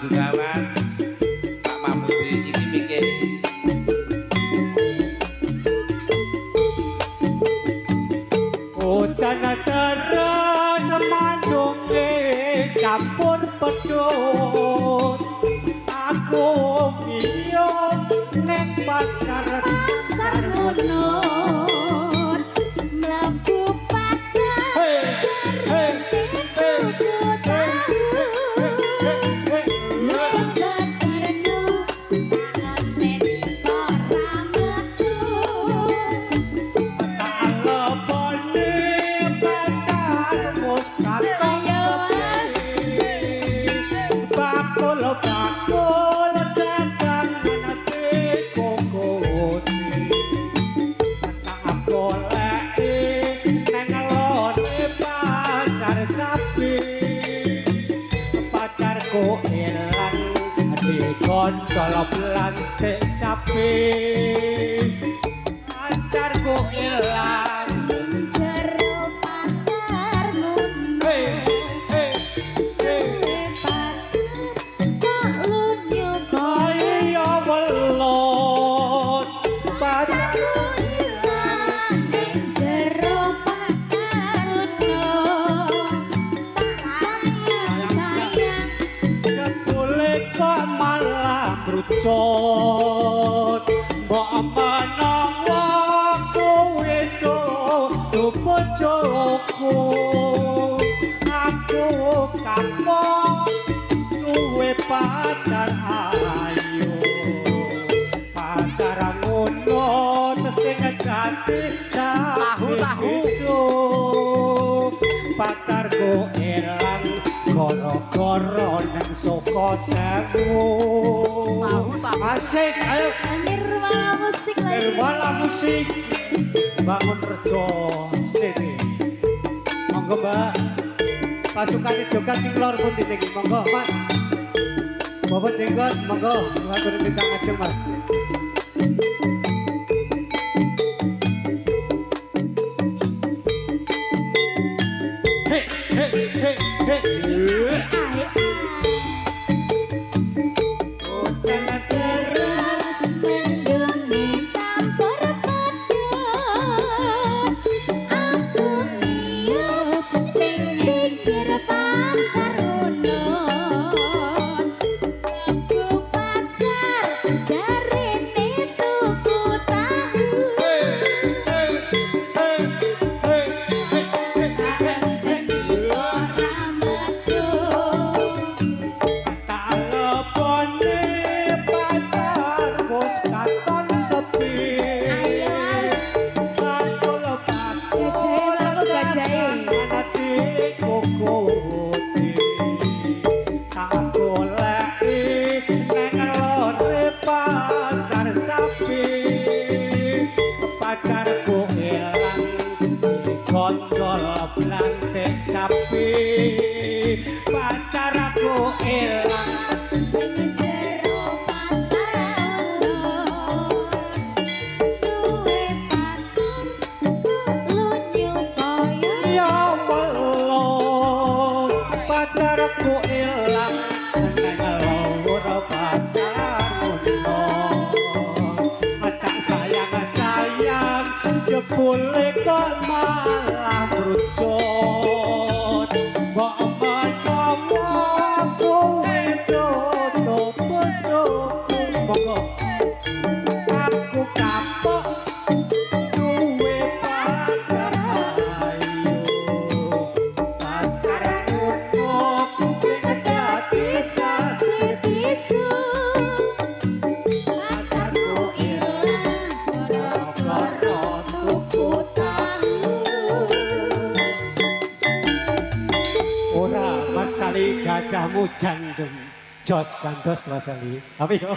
Gunawan, Pak Mahmudi iki mikir. Udan terus mandunge campur pedhot. Aku ngiyup ning pasar Pasar Ngunut, mlebu pasar. Hei, hei, hei, Tuku tahu. Hei, hei. Sejarnu tak enteni kok ra metu. Tak lebone pasar wis katon Ayo, Mas. sepi. Bakul bakul dagangan dikokoti. Tak goleki nang lore pasar sapi. Pacarku ilang digondol blantik sapi. Pacarku ilang. Jero pasar Hei, Ngunut. Hei, hei. Duwe pacar kok lunyu kaya Kaya welut pacar. Pacarku ilang ning jero pasar Ngunut. Tak sayang sayang. Jebule kok malah brucut. Mbok menawa kowe tuh bojoku. Aku kapok duwe pacar ayu. Pacar ngono sing dadi Tahu, tahu. Pacarku ilang gara-gara nang Sukosewu. Tahu, tahu. Asik, ayo. Nirwala musik lagi. Nirwala musik Bangun Rejo City. Monggo, Mbak. Pasukan jogat sing lor pundi niki? Monggo, Mas. Bapak Jenggot, monggo ngaturi bintang ajeng, Mas. Hei, hei, hei, hei. Ah, ah. Udan terus mendungi campur pedhot. Aku ngiyup ning pinggir pasar Ngunut. Mlebu pasar jarene tuku tahu. Hei, hei, hei, hei, hei, hei, Tak hei. enteni kok ra metu. Tak lebone pasar wis katon sepi. Ayo, Mas. Bakul bakul Gajahe mlaku gajahe. dagangan dikokoti. Tak goleki nang lore pasar sapi. Pacarku ilang digondol blantik sapi. Pacarku ilang. Ning jero pasar Ngunut. Duwe pacar kok lunyu kaya Ya welut. Pacarku ilang nang lor pasar Ngunut. Tak sayang sayang jebule kok malah brucut. Mbok menawa kowe tutup bojoku. Monggo. Aku kapok duwe pacar ayu. Pasar Ngunut sing dadi sasi bisu. Pacarku ilang gara-gara tuku tahu. Ora, Mas Sali, gajahmu jandem. Jos gandos, Mas Sali. Tapi kok